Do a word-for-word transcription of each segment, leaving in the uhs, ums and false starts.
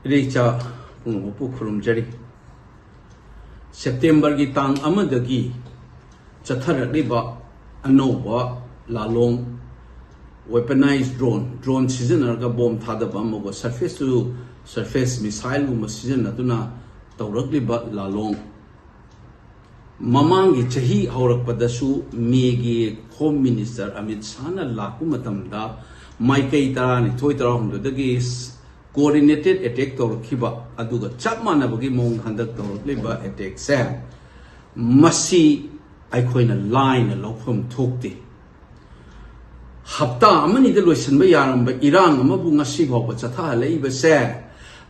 ꯏꯔꯩꯆꯥ ꯄꯨꯝꯅꯃꯛꯄꯨ ꯈꯨꯔꯨꯝꯖꯔꯤ꯫ ꯁꯦꯞꯇꯦꯝꯕꯔꯒꯤ ꯇꯥꯡ ꯑꯃꯗꯒꯤ ꯆꯠꯊꯔꯛꯂꯤꯕ ꯑꯅꯧꯕ ꯂꯥꯂꯣꯡ, weaponized drone, drone ꯁꯤꯖꯤꯟꯅꯔꯒ ꯕꯣꯝ ꯊꯥꯗꯕ ꯑꯃꯒ surface to surface missileꯒꯨꯝꯕ ꯁꯤꯖꯤꯟꯅꯗꯨꯅ ꯇꯧꯔꯛꯂꯤꯕ ꯂꯥꯂꯣꯡ, ꯃꯃꯥꯡꯒꯤ ꯆꯍꯤ ꯍꯧꯔꯛꯄꯗꯁꯨ ꯃꯦꯒꯤ Home Minister ꯑꯃꯤꯠ ꯁꯥꯍꯅ ꯂꯥꯛꯄ ꯃꯇꯝꯗ ꯃꯥꯏꯀꯩ ꯇꯔꯥꯅꯤꯊꯣꯏ ꯇꯔꯥꯍꯨꯝꯗꯣꯏꯗꯒꯤ coordinated attack ꯇꯧꯔꯛꯈꯤꯕ ꯑꯗꯨꯒ ꯆꯞ ꯃꯥꯟꯅꯕꯒꯤ ꯃꯑꯣꯡ ꯍꯟꯗꯛ ꯇꯧꯔꯛꯂꯤꯕ attackꯁꯦ, ꯃꯁꯤ ꯑꯩꯈꯣꯏꯅ ꯂꯥꯏꯅ ꯂꯧꯐꯝ ꯊꯣꯛꯇꯦ꯫ ꯍꯞꯇꯥ ꯑꯃꯅꯤꯗ ꯂꯣꯏꯁꯤꯟꯕ ꯌꯥꯔꯝꯕ ꯏꯔꯥꯡ ꯑꯃꯕꯨ ꯉꯁꯤ ꯐꯥꯎꯕ ꯆꯠꯊꯍꯜꯂꯛꯏꯕꯁꯦ,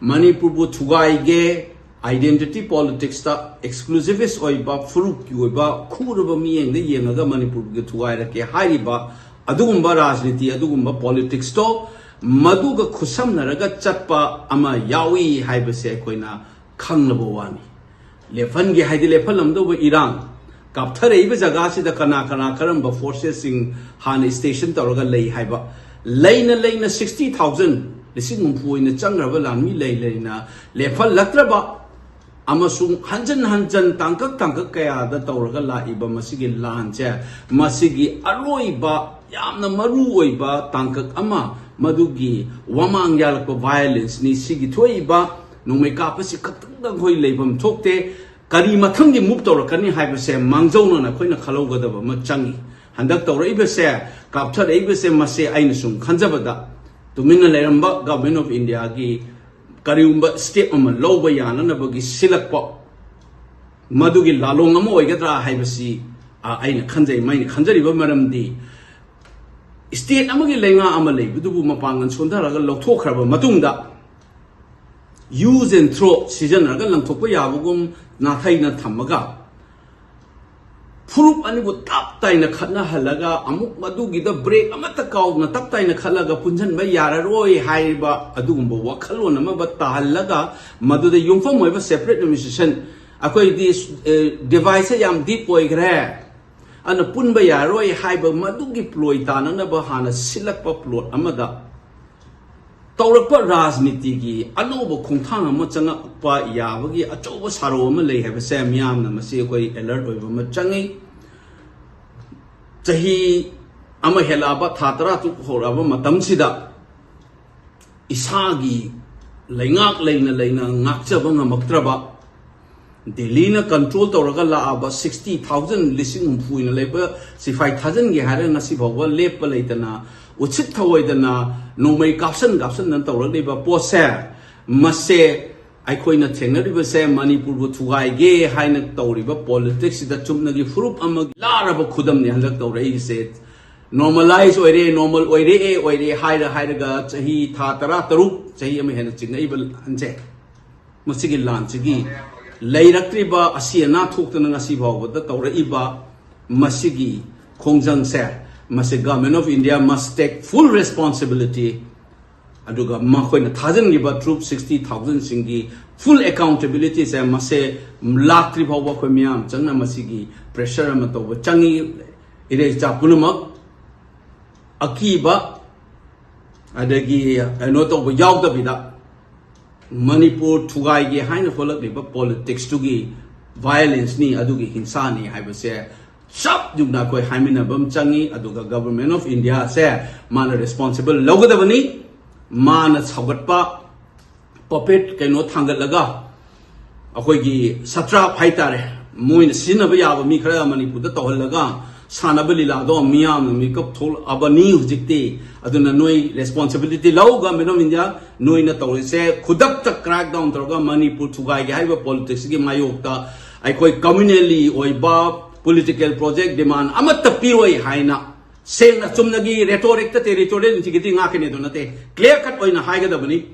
ꯃꯅꯤꯄꯨꯔꯕꯨ ꯊꯨꯒꯥꯏꯒꯦ, identity politicsꯇ exclusivist ꯑꯣꯏꯕ, ꯐꯨꯔꯨꯞꯀꯤ ꯑꯣꯏꯕ ꯈꯨꯔꯕ ꯃꯤꯠꯌꯦꯡꯗ ꯌꯦꯡꯉꯒ ꯃꯅꯤꯄꯨꯔꯒꯤ ꯊꯨꯒꯥꯏꯔꯛꯀꯦ ꯍꯥꯏꯔꯤꯕ ꯑꯗꯨꯒꯨꯝꯕ ꯔꯥꯖꯅꯤꯇꯤ, ꯑꯗꯨꯒꯨꯝꯕ politicsꯇꯣ, ꯃꯗꯨꯒ ꯈꯨꯠꯁꯝꯅꯔꯒ ꯆꯠꯄ ꯑꯃ ꯌꯥꯎꯏ ꯍꯥꯏꯕꯁꯦ ꯑꯩꯈꯣꯏꯅ ꯈꯪꯂꯕ ꯋꯥꯅꯤ꯫ ꯂꯦꯞꯍꯟꯒꯦ ꯍꯥꯏꯗꯤ ꯂꯦꯞꯍꯜꯂꯝꯗꯧꯕ ꯏꯔꯥꯡ, ꯀꯥꯞꯊꯔꯛꯏꯕ ꯖꯒꯥꯁꯤꯗ ꯀꯅꯥ ꯀꯅꯥ ꯀꯔꯝꯕ forcesꯁꯤꯡ ꯍꯥꯟꯅ station ꯇꯧꯔꯒ ꯂꯩ ꯍꯥꯏꯕ, ꯂꯩꯅ ꯂꯩꯅ sixty thousand, ꯂꯤꯁꯤꯡ ꯍꯨꯝꯐꯨ ꯑꯣꯏꯅ ꯆꯪꯈ꯭ꯔꯕ ꯂꯥꯟꯃꯤ ꯂꯩ ꯂꯩꯅ ꯂꯦꯞꯍꯜꯂꯛꯇ꯭ꯔꯕ ꯑꯃꯁꯨꯡ ꯍꯟꯖꯟ ꯍꯟꯖꯟ ꯇꯥꯡꯀꯛ ꯇꯥꯡꯀꯛ ꯀꯌꯥꯗ ꯇꯧꯔꯒ ꯂꯥꯛꯏꯕ ꯃꯁꯤꯒꯤ ꯂꯥꯟꯁꯦ, ꯃꯁꯤꯒꯤ ꯑꯔꯣꯏꯕ ꯌꯥꯝꯅ ꯃꯔꯨ ꯑꯣꯏꯕ ꯇꯥꯡꯀꯛ ꯑꯃ, ꯃꯗꯨꯒꯤ ꯋꯥꯃꯥꯡ ꯌꯥꯜꯂꯛꯄ violenceꯅꯤ꯫ ꯁꯤꯒꯤ ꯊꯣꯛꯏꯕ ꯅꯣꯡꯃꯩ ꯀꯥꯞꯄꯁꯤ ꯈꯛꯇꯪꯗ ꯑꯩꯈꯣꯏ ꯂꯩꯐꯝ ꯊꯣꯛꯇꯦ꯫ ꯀꯔꯤ ꯃꯊꯪꯒꯤ move ꯇꯧꯔꯛꯀꯅꯤ ꯍꯥꯏꯕꯁꯦ ꯃꯥꯡꯖꯧꯅꯅ ꯑꯩꯈꯣꯏꯅ ꯈꯜꯍꯧꯒꯗꯕ ꯑꯃ ꯆꯪꯉꯤ꯫ ꯍꯟꯗꯛ ꯇꯧꯔꯛꯏꯕꯁꯦ, ꯀꯥꯞꯊꯔꯛꯏꯕꯁꯦ, ꯃꯁꯦ ꯑꯩꯅ ꯁꯨꯝ ꯈꯟꯖꯕꯗ, ꯇꯨꯃꯤꯟꯅ ꯂꯩꯔꯝꯕ Government of Indiaꯒꯤ ꯀꯔꯤꯒꯨꯝꯕ step ꯑꯃ ꯂꯧꯕ ꯌꯥꯅꯅꯕꯒꯤ ꯁꯤꯜꯂꯛꯄ, ꯃꯗꯨꯒꯤ ꯂꯥꯂꯣꯡ ꯑꯃ ꯑꯣꯏꯒꯗ꯭ꯔꯥ ꯍꯥꯏꯕꯁꯤ, ꯑ, ꯑꯩꯅ ꯈꯟꯖꯩ꯫ ꯃꯩꯅ ꯈꯟꯖꯔꯤꯕ ꯃꯔꯝꯗꯤ, state ꯑꯃꯒꯤ ꯂꯩꯉꯥꯛ ꯑꯃ ꯂꯩꯕꯗꯨꯕꯨ ꯃꯄꯥꯡꯒꯜ ꯁꯣꯟꯊꯔꯒ ꯂꯧꯊꯣꯛꯈ꯭ꯔꯕ ꯃꯇꯨꯡꯗ, use and throw ꯁꯤꯖꯤꯟꯅꯔꯒ ꯂꯪꯊꯣꯛꯄ ꯌꯥꯕꯒꯨꯝ ꯅꯥꯊꯩꯅ ꯊꯝꯃꯒ, ꯐꯨꯔꯨꯞ ꯑꯅꯤꯕꯨ ꯇꯞ ꯇꯥꯏꯅ ꯈꯠꯅꯍꯜꯂꯒ, ꯑꯃꯨꯛ ꯃꯗꯨꯒꯤꯗ break ꯑꯃꯠꯇ ꯀꯥꯎꯗꯅ ꯇꯞ ꯇꯥꯏꯅ ꯈꯠꯂꯒ ꯄꯨꯟꯁꯤꯟꯕ ꯌꯥꯔꯔꯣꯏ ꯍꯥꯏꯔꯤꯕ ꯑꯗꯨꯒꯨꯝꯕ ꯋꯥꯈꯜꯂꯣꯟ ꯑꯃ ꯇꯥꯍꯜꯂꯒ, ꯃꯗꯨꯗ ꯌꯨꯝꯐꯝ ꯑꯣꯏꯕ separate administration, ꯑꯩꯈꯣꯏꯗꯤ, ꯑꯦ, deviceꯁꯦ ꯌꯥꯝ deep ꯑꯣꯏꯈ꯭ꯔꯦ, ꯑꯗꯨꯅ ꯄꯨꯟꯕ ꯌꯥꯔꯔꯣꯏ ꯍꯥꯏꯕ ꯃꯗꯨꯒꯤ ploy ꯇꯥꯅꯅꯕ ꯍꯥꯟꯅ ꯁꯤꯜꯂꯛꯄ plot ꯑꯃꯗ ꯇꯧꯔꯛꯄ ꯔꯥꯖꯅꯤꯇꯤꯒꯤ ꯑꯅꯧꯕ ꯈꯣꯡꯊꯥꯡ ꯑꯃ ꯆꯪꯉꯛꯄ ꯌꯥꯕꯒꯤ ꯑꯆꯧꯕ ꯁꯥꯔꯧ ꯑꯃ ꯂꯩ ꯍꯥꯏꯕꯁꯦ ꯃꯤꯌꯥꯝꯅ ꯃꯁꯤ ꯑꯩꯈꯣꯏ alert ꯑꯣꯏꯕ ꯑꯃ ꯆꯪꯉꯤ꯫ ꯆꯍꯤ ꯑꯃ ꯍꯦꯜꯂꯛꯑꯕ, ꯊꯥ ꯇꯔꯥ ꯇꯔꯨꯛ ꯍꯧꯔꯛꯑꯕ ꯃꯇꯝꯁꯤꯗ ꯏꯁꯥꯒꯤ ꯂꯩꯉꯥꯛ ꯂꯩꯅ ꯂꯩꯅ ꯉꯥꯛꯆꯕ ꯉꯝꯃꯛꯇ꯭ꯔꯕ, ꯗꯦꯜꯂꯤꯅ control ꯇꯧꯔꯒ ꯂꯥꯛꯑꯕ sixty thousand, ꯂꯤꯁꯤꯡ ꯍꯨꯝꯐꯨꯅ ꯂꯩꯕ ꯁꯤꯐꯥꯏ ꯊꯥꯖꯤꯟꯒꯦ ꯍꯥꯏꯔꯒ ꯉꯁꯤ ꯐꯥꯎꯕ ꯂꯦꯞꯄ ꯂꯩꯇꯅ, ꯎꯠꯁꯤꯠ ꯊꯑꯣꯏꯗꯅ ꯅꯣꯡꯃꯩ ꯀꯥꯞꯁꯟ ꯀꯥꯞꯁꯟꯗꯅ ꯇꯧꯔꯛꯂꯤꯕ ꯄꯣꯠꯁꯦ, ꯃꯁꯦ ꯑꯩꯈꯣꯏꯅ ꯊꯦꯡꯅꯔꯤꯕꯁꯦ ꯃꯅꯤꯄꯨꯔꯕꯨ ꯊꯨꯒꯥꯏꯒꯦ ꯍꯥꯏꯅ ꯇꯧꯔꯤꯕ politics ꯁꯤꯗ ꯆꯨꯝꯅꯒꯤ ꯐꯨꯔꯨꯞ ꯑꯃꯒꯤ ꯂꯥꯔꯕ ꯈꯨꯗꯝꯅꯤ ꯍꯟꯗꯛ ꯇꯧꯔꯛꯏꯁꯦ꯫ Normalize ꯑꯣꯏꯔꯦ, normal ꯑꯣꯏꯔꯦ, ꯑꯣꯏꯔꯦ ꯍꯥꯏꯔ ꯍꯥꯏꯔꯒ ꯆꯍꯤ ꯊꯥ ꯇꯔꯥ ꯇꯔꯨꯛ, ꯆꯍꯤ ꯑꯃ ꯍꯦꯟꯅ ꯆꯤꯡꯉꯛꯏꯕ ꯂꯥꯟꯁꯦ, ꯃꯁꯤꯒꯤ ꯂꯥꯟꯁꯤꯒꯤ ꯂꯩꯔꯛꯇ꯭ꯔꯤꯕ ꯑꯁꯤ ꯑꯅꯥ ꯊꯣꯛꯇꯅ ꯉꯁꯤ ꯐꯥꯎꯕꯗ ꯇꯧꯔꯛꯏꯕ ꯃꯁꯤꯒꯤ ꯈꯣꯡꯖꯪꯁꯦ, ꯃꯁꯤ Government of India must take full responsibility꯫ ꯑꯗꯨꯒ ꯃꯈꯣꯏꯅ ꯊꯥꯖꯤꯟꯈꯤꯕ troop sixty thousand ꯁꯤꯡꯒꯤ full accountability ꯁꯦ, ꯃꯁꯦ ꯂꯥꯛꯇ꯭ꯔꯤ ꯐꯥꯎꯕ ꯑꯩꯈꯣꯏ ꯃꯤꯌꯥꯝ ꯆꯪꯅ ꯃꯁꯤꯒꯤ pressure ꯑꯃ ꯇꯧꯕ ꯆꯪꯉꯤ꯫ ꯏꯔꯩ ꯏꯆꯥ ꯄꯨꯝꯅꯃꯛ ꯑꯀꯤꯕ ꯑꯗꯒꯤ ꯀꯩꯅꯣ ꯇꯧꯕ ꯌꯥꯎꯗꯕꯤꯗ, ꯃꯅꯤꯄꯨꯔ ꯊꯨꯒꯥꯏꯒꯦ ꯍꯥꯏꯅ ꯍꯣꯠꯂꯛꯂꯤꯕ politics ꯇꯨꯒꯤ violence ꯅꯤ, ꯑꯗꯨꯒꯤ ꯍꯤꯡꯁꯥꯅꯤ ꯍꯥꯏꯕꯁꯦ ꯆꯞ ꯌꯨꯛꯅ ꯑꯩꯈꯣꯏ ꯍꯥꯏꯃꯤꯟꯅꯕ ꯑꯃ ꯆꯪꯉꯤ꯫ ꯑꯗꯨꯒ Government of India ꯁꯦ ꯃꯥꯅ responsible ꯂꯧꯒꯗꯕꯅꯤ꯫ ꯃꯥꯅ ꯁꯧꯒꯠꯄ puppet ꯀꯩꯅꯣ ꯊꯥꯡꯒꯠꯂꯒ, ꯑꯩꯈꯣꯏꯒꯤ satrap ꯍꯥꯏꯇꯥꯔꯦ, ꯃꯣꯏꯅ ꯁꯤꯖꯤꯟꯅꯕ ꯌꯥꯕ ꯃꯤ ꯈꯔ ꯃꯅꯤꯄꯨꯔꯗ ꯇꯧꯍꯜꯂꯒ ꯁꯥꯟꯅꯕ ꯂꯤꯂꯥꯗꯣ ꯃꯤꯌꯥꯝꯅ ꯃꯤꯀꯞ ꯊꯣꯛꯂꯛꯑꯕꯅꯤ ꯍꯧꯖꯤꯛꯇꯤ꯫ ꯑꯗꯨꯅ ꯅꯣꯏ responsibility ꯂꯧ, Government of India꯫ ꯅꯣꯏꯅ ꯇꯧꯔꯤꯁꯦ ꯈꯨꯗꯛꯇ crack down ꯇꯧꯔꯒ ꯃꯅꯤꯄꯨꯔ ꯊꯨꯒꯥꯏꯒꯦ ꯍꯥꯏꯔꯤꯕ politics ꯀꯤ ꯃꯥꯌꯣꯛꯇ ꯑꯩꯈꯣꯏ communally ꯑꯣꯏꯕ political project demand ꯑꯃꯠꯇ ꯄꯤꯔꯣꯏ ꯍꯥꯏꯅ ꯁꯦꯡꯅ ꯆꯨꯝꯅꯒꯤ rhetoric ꯇ territorial integrity ꯉꯥꯛꯀꯅꯤ ꯑꯗꯨ ꯅꯠꯇꯦ, clear cut ꯑꯣꯏꯅ ꯍꯥꯏꯒꯗꯕꯅꯤ꯫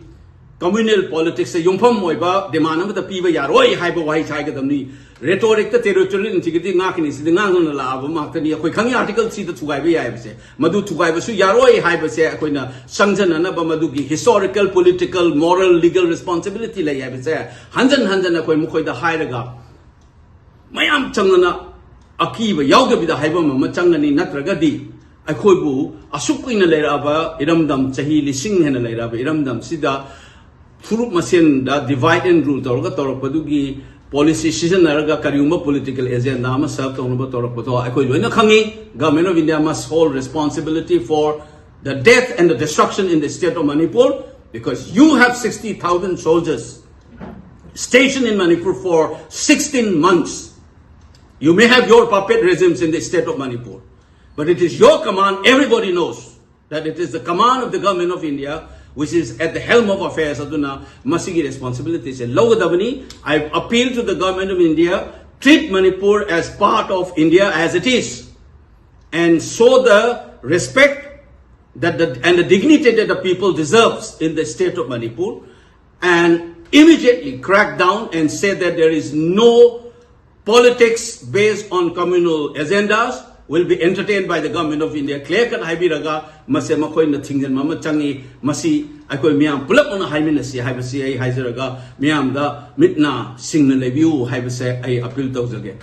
Communal politics ꯇ ꯌꯨꯝꯐꯝ ꯑꯣꯏꯕ demand ꯑꯃꯠꯇ ꯄꯤꯕ ꯌꯥꯔꯣꯏ ꯍꯥꯏꯕ ꯋꯥꯍꯩꯁꯤ ꯍꯥꯏꯒꯗꯕꯅꯤ꯫ Rhetoric ꯇ territorial integrity ꯉꯥꯛꯀꯅꯤ, ꯁꯤꯗꯤ ꯉꯥꯡꯗꯨꯅ ꯂꯥꯛꯑꯕ ꯉꯥꯛꯇꯅꯤ꯫ ꯑꯩꯈꯣꯏ ꯈꯪꯉꯤ, Article three ꯗ ꯊꯨꯒꯥꯏꯕ ꯌꯥꯏ ꯍꯥꯏꯕꯁꯦ, ꯃꯗꯨ ꯊꯨꯒꯥꯏꯕꯁꯨ ꯌꯥꯔꯣꯏ ꯍꯥꯏꯕꯁꯦ ꯑꯩꯈꯣꯏꯅ ꯆꯪꯖꯅꯅꯕ ꯃꯗꯨꯒꯤ historical, political, moral, legal responsibility ꯂꯩ ꯍꯥꯏꯕꯁꯦ ꯍꯟꯖꯟ ꯍꯟꯖꯟ ꯑꯩꯈꯣꯏ ꯃꯈꯣꯏꯗ ꯍꯥꯏꯔꯒ ꯃꯌꯥꯝ ꯆꯪꯗꯅ ꯑꯀꯤꯕ ꯌꯥꯎꯗꯕꯤꯗ ꯍꯥꯏꯐꯝ ꯑꯃ ꯆꯪꯒꯅꯤ꯫ ꯅꯠꯇ꯭ꯔꯒꯗꯤ ꯑꯩꯈꯣꯏꯕꯨ ꯑꯁꯨꯛ ꯀꯨꯏꯅ ꯂꯩꯔꯛꯑꯕ ꯏꯔꯝꯗꯝ, ꯆꯍꯤ ꯂꯤꯁꯤꯡ ꯍꯦꯟꯅ ꯂꯩꯔꯛꯑꯕ ꯏꯔꯝꯗꯝꯁꯤꯗ ꯐꯨꯔꯨꯞ ꯃꯁꯦꯟꯗ divide and rule ꯇꯧꯔꯒ ꯇꯧꯔꯛꯄꯗꯨꯒꯤ policy ꯁꯤꯖꯤꯟꯅꯔꯒ ꯀꯔꯤꯒꯨꯝꯕ political agenda ꯑꯃ serve ꯇꯧꯅꯕ ꯇꯧꯔꯛꯄꯗꯣ ꯑꯩꯈꯣꯏ ꯂꯣꯏꯅ ꯈꯪꯉꯤ꯫ Government of India must hold responsibility for the death and the destruction in the state of Manipur, because you have sixty thousand soldiers stationed in Manipur for sixteen months. You may have your puppet regimes in the state of Manipur, but it is your command. Everybody knows that it is the command of the Government of India which is at the helm of affairs. ꯑꯗꯨꯅ ꯃꯁꯤꯒꯤ responsibility ꯁꯦ ꯂꯧꯒꯗꯕꯅꯤ꯫ I appeal to the Government of India, treat Manipur as part of India as it is, and show the respect that the, and the dignity that the people deserves in the state of Manipur, and immediately crack down and say that there is no politics based on communal agendas will be entertained by the Government of India꯫ Clear cut ꯍꯥꯏꯕꯤꯔꯒ ꯃꯁꯦ ꯃꯈꯣꯏꯅ ꯊꯤꯡꯖꯤꯟꯕ ꯑꯃ ꯆꯪꯉꯤ꯫ ꯃꯁꯤ ꯑꯩꯈꯣꯏ ꯃꯤꯌꯥꯝ ꯄꯨꯂꯞ ꯑꯣꯏꯅ ꯍꯥꯏꯃꯤꯟꯅꯁꯤ ꯍꯥꯏꯕꯁꯤ ꯑꯩ ꯍꯥꯏꯖꯔꯒ, ꯃꯤꯌꯥꯝꯗ ꯃꯤꯠ ꯅꯥ ꯁꯤꯡꯅ ꯂꯩꯕꯤꯌꯨ ꯍꯥꯏꯕꯁꯦ ꯑꯩ appeal ꯇꯧꯖꯒꯦ꯫